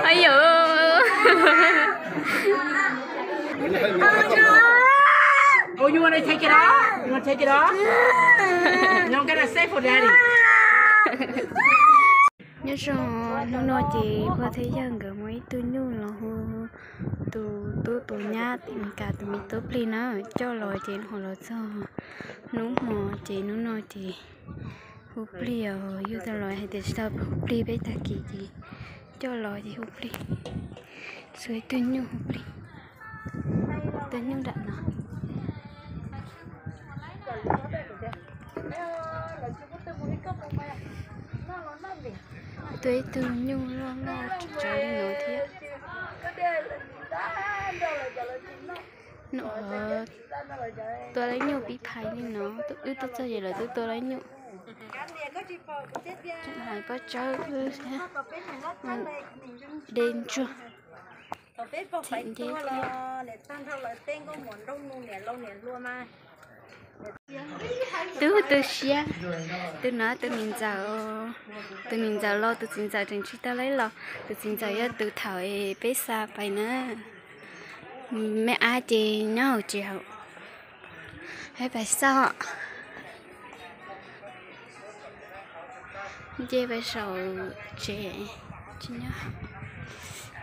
Ai yos. Oh, you wanna take it off? You wanna take it off? No, I'm gonna save for daddy. Nyob zoo, hnub no ces pog thiab yawg nkawd muaj ib tug nyuj los hu tus tub tus nyab Meskas tus me tub plig na, coj los ces hnub los txog hnub hmo ces hnub no ces hu plig os, yug tau los hais tias tsis tau hu plig peb tag kis ces coj los ces hu plig. Xuas ib tug nyuj hu plig. Tus nyuj nram no. Tua ib tug nyuj loj loj tsav tsav li no thiab. Nub tua lawv nyuj pib phais li no, wb tuaj txog ces lawv twb tua lawv nyuj. Tseem hais pob tsawb thiab, de ntsuag, txhim nce thiab. Tub tu siab, tus no tus niam ntxawm, tus niam ntxawm los tus txiv ntxawm tseem tsis tau laib los, tus txiv ntxawm yog tus thaum peb xa pais na. Me ab ces nyob hauv tsev hauv, peb pais xauj. Nce pais saum tsev, tsis nyob,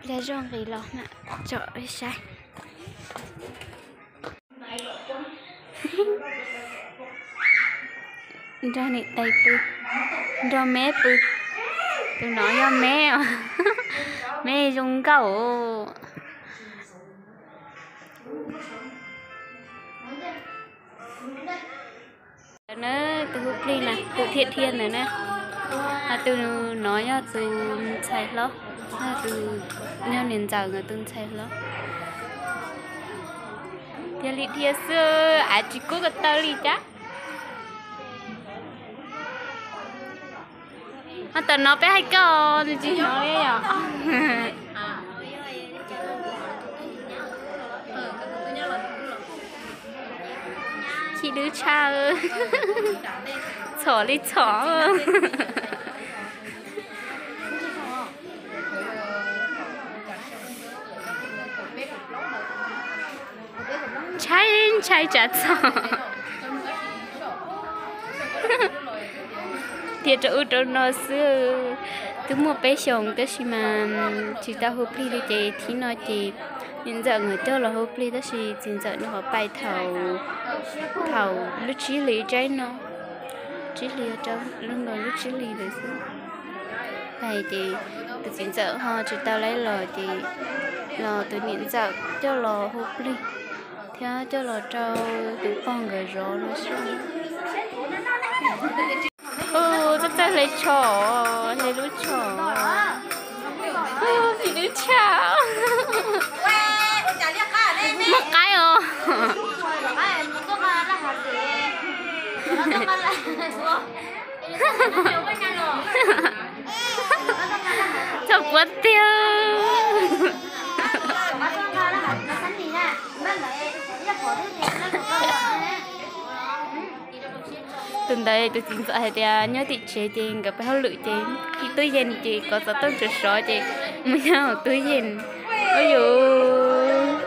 pliag zoj nqis los na, tsom peb saib. Nrog niam tais pw, nrog me pw. Tus no yog me os, me zoo nkauj. Ntawm na, tus hu plig na, tus dhia dhia ntawm na, ho tus no yog tus ntxhais hlob, yog tus, yog niam ntxawm nkawd tus ntxhais hlob. Dhia li dhia xwb, av tsis kub ko taw li cas. Ho tam no peb hais koj nws tsis hnov li yom. Chim dwb tshaj, txhom li txhom. Ntshai ntshai tsav txog. Tias rau ub rau no xwb, twb muaj peb xyoos tab sis mas tsis tau hu plig li ces thib no ces niam ntxawm nkawd coj los hu plig tab sis txiv ntxawm nws qhov pais thaum, thaum lub tsib hlis tsaib no, tsib hlis rau lub nkaus lub tsib hlis ntawd xwb. Pais ces tus txiv ntxawm ho tsis tau laib los ces los tus niam ntxawm coj los hu plig thiab coj los rau tus pog nkawd zov no xwb. Ub, txawj txawj hle tsho, hle lub tsho. Ub, phim dwb tshaj. Muaj qaib os. Txog puab tiag. Tus ntawd tus txiv ntxawm hais tias nyob tim tsev ces nkawd pab hauj lwm ces ib tub yees ces kov xov tooj sov sov ces mus nyob hauv tub yees. Ub yus.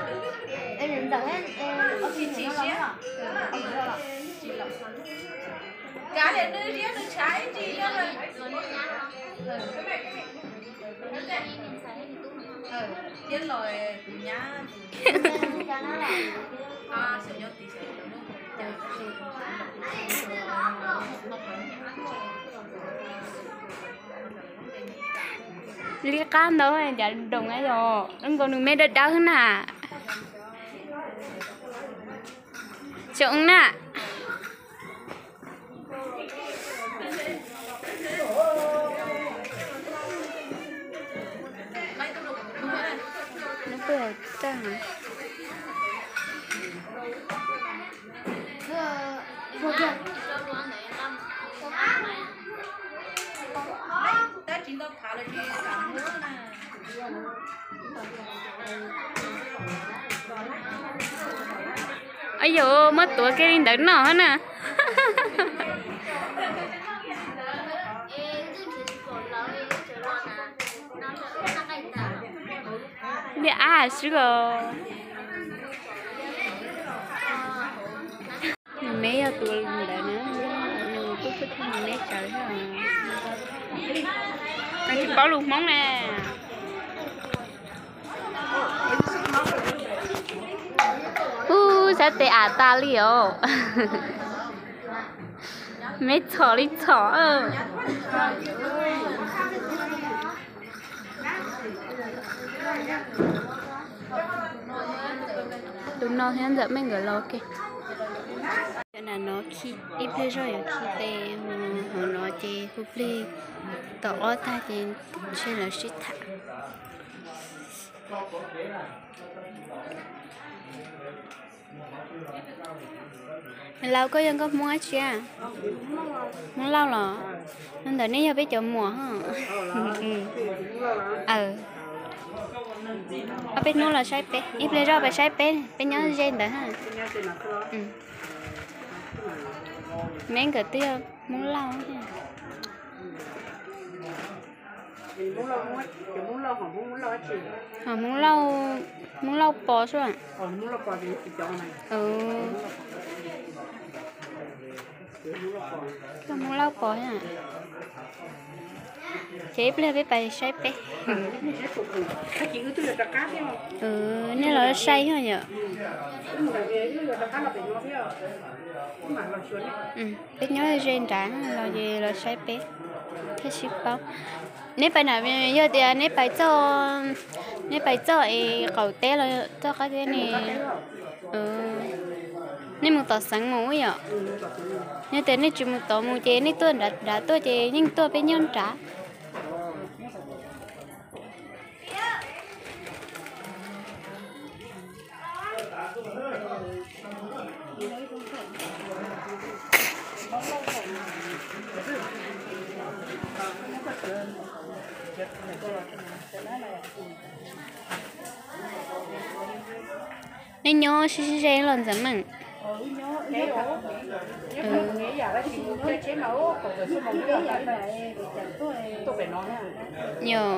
Li qab ntau cas doos yog nkaus nws me dawb dawb na. Tsoom na. Ua yus muab tuav kiag li ntawd noj na. Li ab swb os. Nws me yog tus ntawd na, nws kuj xub thawj nws me tsawv thiab. Nws tsis paub lus Hmoob ne. Ub, sab tes am tas li os. Me txhom li txhom. Tus no thiab Ntxawm Meej nkawd los ua ke. Cov nram no khi ib pliag zog yuav khi tes, hauv no ces hu plig tom ob tag ces ntshe lawv sib tham. Lauj, koj yog nkauj Hmoob dab tsi a? Hmoob Lauj los? Ntawm nej yog peb cov muam. Ob peb hnub los saib peb, ib pliag zoj pais saib peb, peb nyob ze ntawd. Me nkawd twb yog Hmoob Lauj. Ho Hmoob Lauj, Hmoob Lauj Pos xwb. Hmoob Lauj Pos. Ces ib pliag peb pais saib peb. Nej los saib yom. Peb nyob ze nrad los ces los saib peb thiaj sib paub. Neb pais na, yog tias neb pais txog, neb pais txog es qaum teb los txog qab teb ne, nej mus tom xeev mus yom. Yog tias nej tsis mus tom mus ces nej tuaj nrad tuaj ces yeej tuaj peb nyob nrad. Nej nyob sib sib ze los Ntxawm Meej? Yog.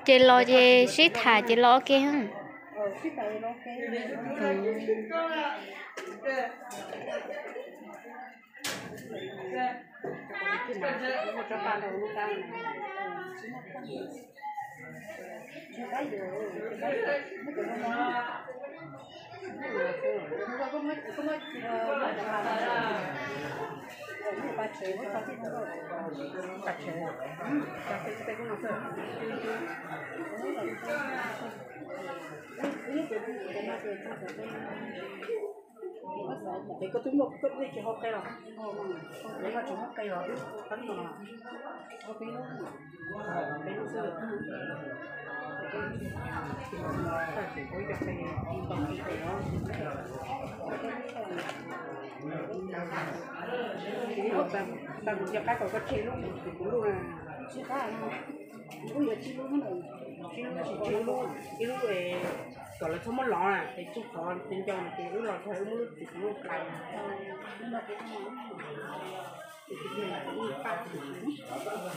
Ces los ces sib tham ces los ua ke. Es koj twb muaj koj dej tsis haus qe los? Koj tsis muaj qe los? Ib lub kom lawv txhob muab lov na, es tsuj qhov ncau no ces wb los txog wb muab lub txiv lub plais. Tsis pub ya. Tsis pub ya.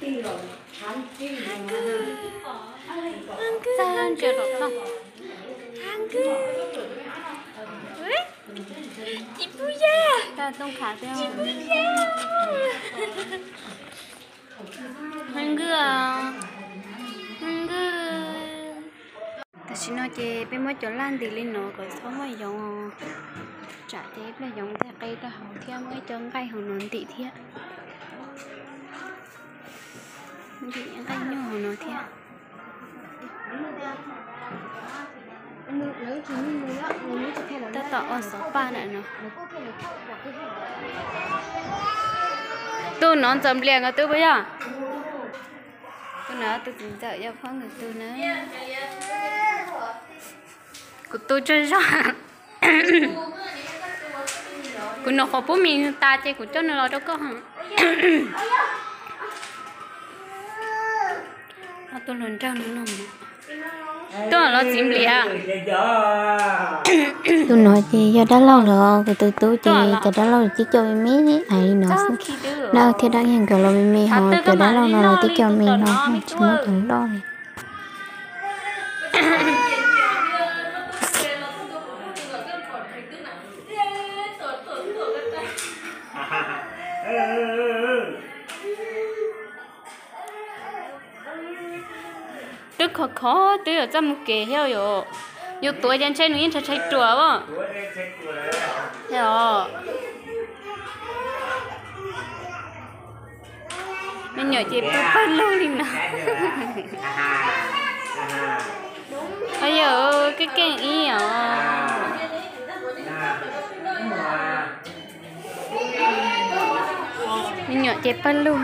Heev nkauj, heev nkauj. Tam sim no ces peb muab cov laj ntim li no kom txhob muaj yoov, tsam ces ib pliag yoov nteg qe rau hauv thiab, muab ib co nqaij hauv no ntim thiab. Ntim nqaij nyuj hauv no thiab. Tab tom ua xov paj ntawm no. Tus no Ntxawm Nplias nkawd twb puas yog? Tus no tus txiv ntxawm yog phauj nkawd tus na. Kuv tu tsaug zog. Kuv noj qhov pub mis tas ces kuv coj nws los rau koj. Ob tug hluas nraug no no. Tuaj los txiv nplias. Tus no ces yog dab laug los kuv tus tub ces cov dab laug tib co me me ais li no xwb. Dab thiab dab yog nkawd los me me ho cov dab laug no los tib co me no tsis muaj cov loj li. Twb khov khov twb yuav txaj mus kev thiab yom. Yus tuav ces ntshe nws yeej ntshai ntshai ruam os. Me nyuam ces pw pawg lug li no. Yog keej keej ib os. Me nyuam ces pawg lug.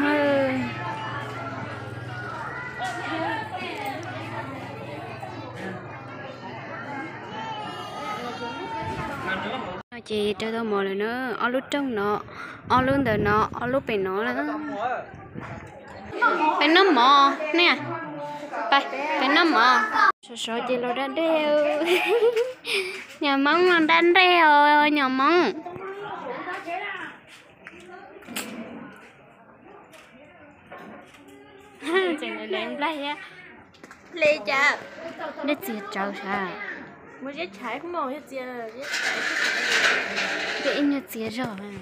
Ces rau tau mov lawm na, ob lub rooj no, ob lub ntawm no, ob lub pem no na. Peb noj mov ne, peb noj mov. Sov sov ces los da dej. Nyuam Hmoob los da dej os, nyuam Hmoob. Tseem lawv nplaig thiab. Dej txias tsawv sav. Dej ib nyuag txias zog. Tam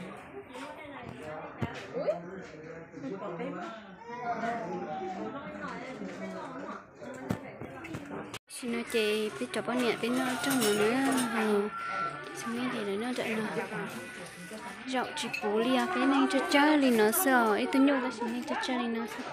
sim no ces peb cov poj niam peb noj rooj no na, xyov nej ces lawv noj nram no. Zaum tsis puv li os, peb neeg tsawg tsawg li no xwb os, ib tug nyuj tab sis neeg tsawg tsawg li no xwb.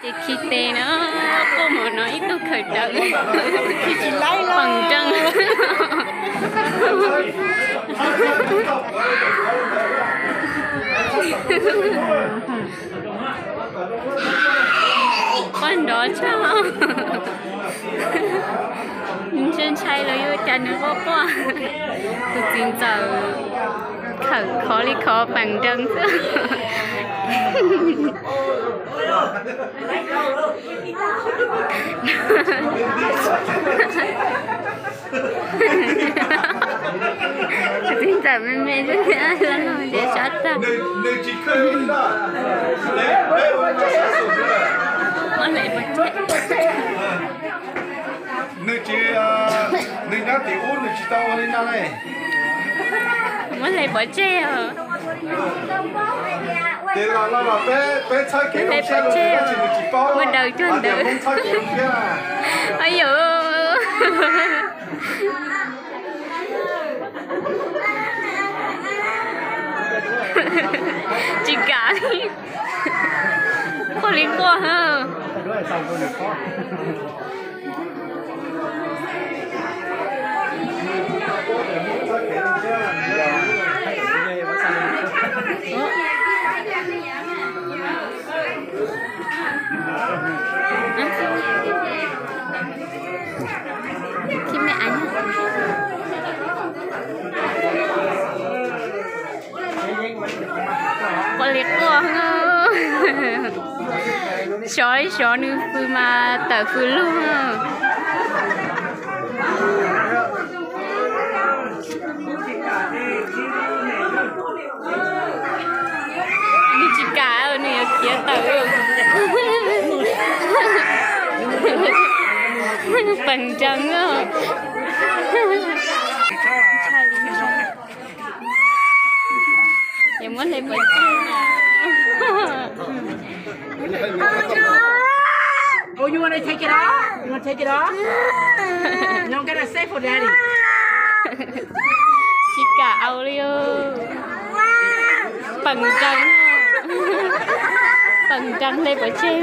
Ces khi tes na, quaj mus no ib tug khawm rawv, peem nreeg. Quaj nrov tshaj. Ntshai ntshai los yuav cas nws quaj quaj. Tus txiv ntxawm khawm khov li khov peem nreeg xwb. Tus txiv ntxawm me me xwb, lub no ces sab tag. Muab hle pov tseg. Nws tsis, nws nyob tim ub nws tsis tau ua li no ne. Muab hle pov tseg os. Ces los no los peb, peb txhawb kev zoo siab rau nws tab sis nws tsis paub hais tias Hmoob txhawb kev zoo siab. Ayob. Tsis kam li. Quaj li quaj. Quaj li quaj. Xyov xyov nws fws mas tawm fws lug. Nws tsis kam, nws yuav khiav tawm. Peem nreeg. Yuav muab hle pov tseg. Oh, you want to take it off? You want to take it off? No, I'm gonna save for daddy. Tsis kam au li. Peem nreeg. Peem nreeg hle pov tseg.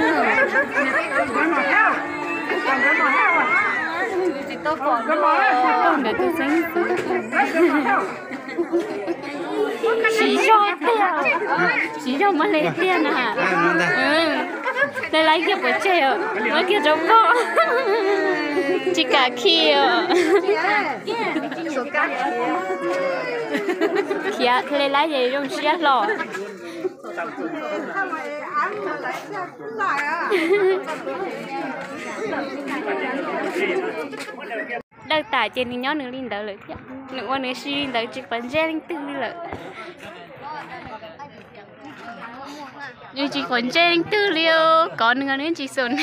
Ntawm tus xeeb xwb. Siv zog tiag, siv zog muab hle tiag na. Laib kiag pov tseg os, muab kiag rau pog. Tsis kam khi os. Khiav hle laib ces zoo siab hlo. Dawj tas ces nws nyob nws li ntawd lawm thiab. Nws ua nws si li ntawd tsis quav ntsej leej twg li lawm. Nws tsis quav ntsej leej twg li, kov nws nws tsis xav nws.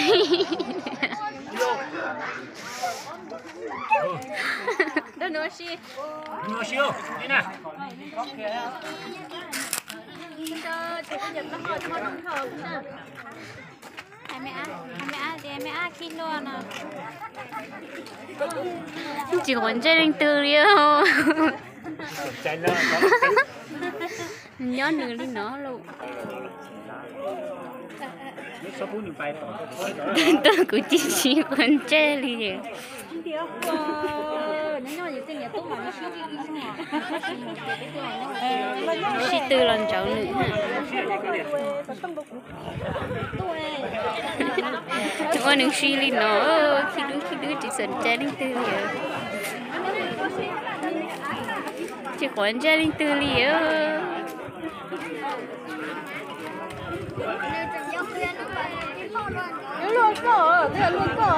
Tsis quav ntsej leej twg li. Nyob nws li no lauj. Kuv tsis tsis quav ntsej li. Sib tw los ntsauv nws. Ua nws si li no, khib dub khib dub tsis xav ntsej leej twg li. Tsis quav ntsej leej twg li.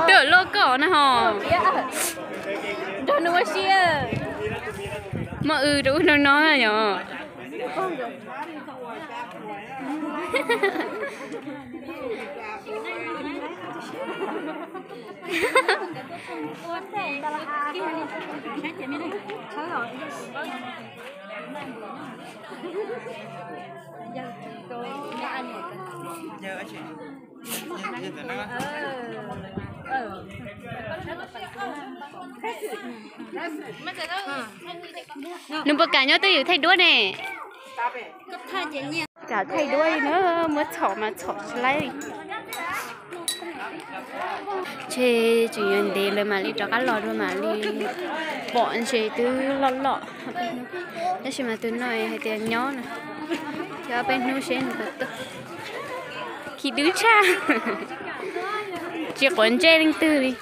Twb luaj koj na ho. Nrog nws ua si. Muaj w rau ub rau no yom. Nws puas kam nyob twj ywm thaij duab ne? Kam thaij duab li na, muab txhom mas txhom tsis laib li. Tseg tseem yuav ntev lawv mam li rov qab los dua mam li pom ntses twb loj loj. Tab sis mas tus no hais tias nyob no, ces ob peb hnub seb nws puas tuaj. Khib dub tshaj, tsis quav ntsej leej twg li.